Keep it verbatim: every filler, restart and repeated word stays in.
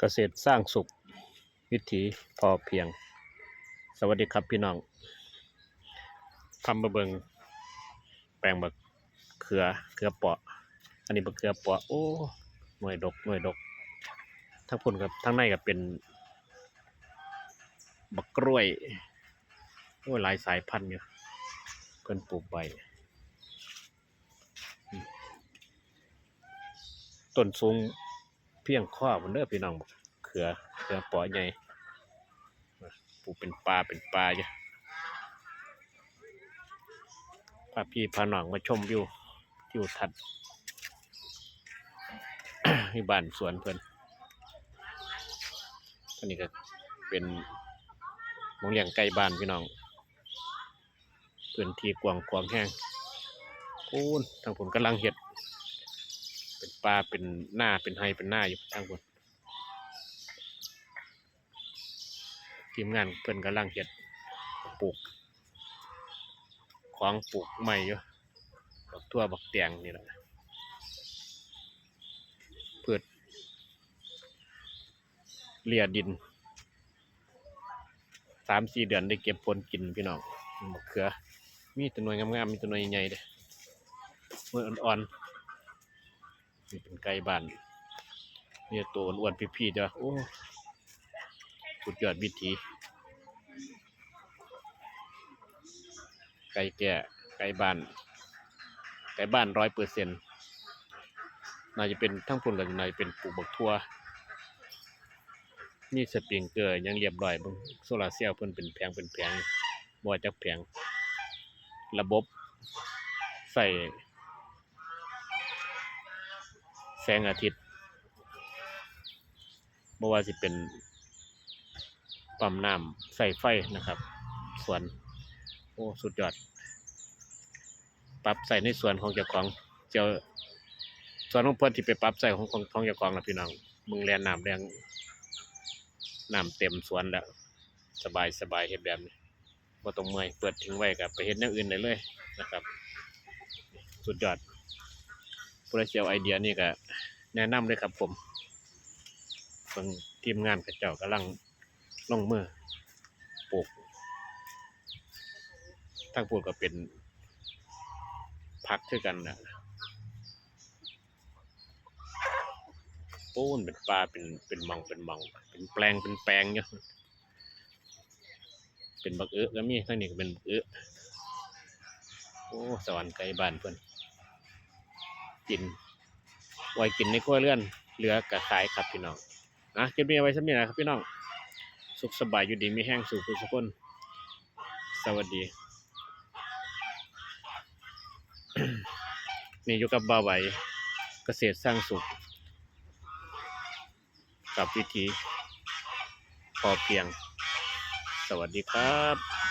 กษตรสร้างสุข วิถีพอเพียง สวัสดีครับพี่น้อง พามาเบิ่งแปลงบักเขือ เขือเปาะ อันนี้บักเขือเปาะ โอ้ หน่วยดก หน่วยดก ทั้งพุ้นครับ ทั้งในก็เป็นบักกล้วย โอ้ย หลายสายพันธุ์อยู่ เพิ่นปลูกไว้ ต้นสูงเพียงคอพุ้นเด้อพี่น้อง เขือ เขือเปาะใหญ่ ปลูกเป็นป่าเป็นป่าอยู่ พาพี่พาน้องมาชมวิว ทิวทัศน์ ที่บ้านสวนเพิ่น อันนี้ก็เป็นหม่องเลี้ยงไก่บ้านพี่น้อง พื้นที่กว้างขวางแฮง พู้น ทางพุ้นกำลังเฮ็ด เป็นป่า เป็นนา เป็นไร่ เป็นนาอยู่ทางพุ้น ทีมงานเพิ่นกำลังเฮ็ด ปลูก ของปลูกใหม่อยู่ บักถั่ว บักแตงนี่แหละ พืชเลียดิน สามสี่เดือนได้เก็บผลกินพี่น้อง บักเขือ มีแต่หน่วยงามๆ มีแต่หน่วยใหญ่ๆ เด้ หน่วยอ่อนๆ นี่เป็นไก่บ้าน มีแต่ตัวอ้วนๆ เด้อ โอ้ สุดยอดวิถี ไก่แจ้ ไก่บ้าน ไก่บ้านร้อยเปอร์เซ็นต์ น่าจะเป็น ทั้งพุ้นก็น่าจะเป็นปลูกบักถั่ว มีสปริงเกอร์หยังเรียบร้อย เบิ่งโซลาร์เซลล์เพิ่นเป็นแผงเป็นแผง บ่จักแผง ระบบใช้แสงอาทิตย์ บ่ว่าสิเป็นปั๊มน้ำ ใช้ไฟนะครับ สวน โอ้ สุดยอด ปรับใช้ในสวนของเจ้าของ เจ้า สวนของเพิ่นที่ไปปรับใช้ของ ของ ของเจ้าของล่ะพี่น้อง เบิ่งแล่นน้ำแล่น น้ำเต็มสวนแล้ว สบาย สบาย เฮ็ดแบบนี้ บ่ต้องเมื่อย เปิดทิ้งไว้ก็ไปเฮ็ดอย่างอื่นได้เลยนะครับ สุดยอด ผู้ใดสิเอาไอเดียนี่ก็แนะนำเลยครับผม เบิ่งทีมงานเขาเจ้ากำลังลงมือปลูก ทางพุ้นก็เป็นผักคือกันนะ ปูนเป็นป่า เป็น เป็นหม่อง เป็นหม่อง เป็นแปลง เป็นแปลงอยู่ เป็นบักเอื้อก็มี ทางนี้ก็เป็นบักเอื้อ โอ้ สวรรค์ไก่บ้านเพิ่น กิน ไว้กินในครัวเรือน เหลือก็ขายครับพี่น้อง นะ คลิปนี้เอาไว้ส่ำนี้นะครับพี่น้อง สุขสบาย อยู่ดีมีแฮง สู่ผู้สู่คน สวัสดี นี่อยู่กับบ่าวไหว เกษตรสร้างสุข กับวิถีพอเพียง สวัสดีครับ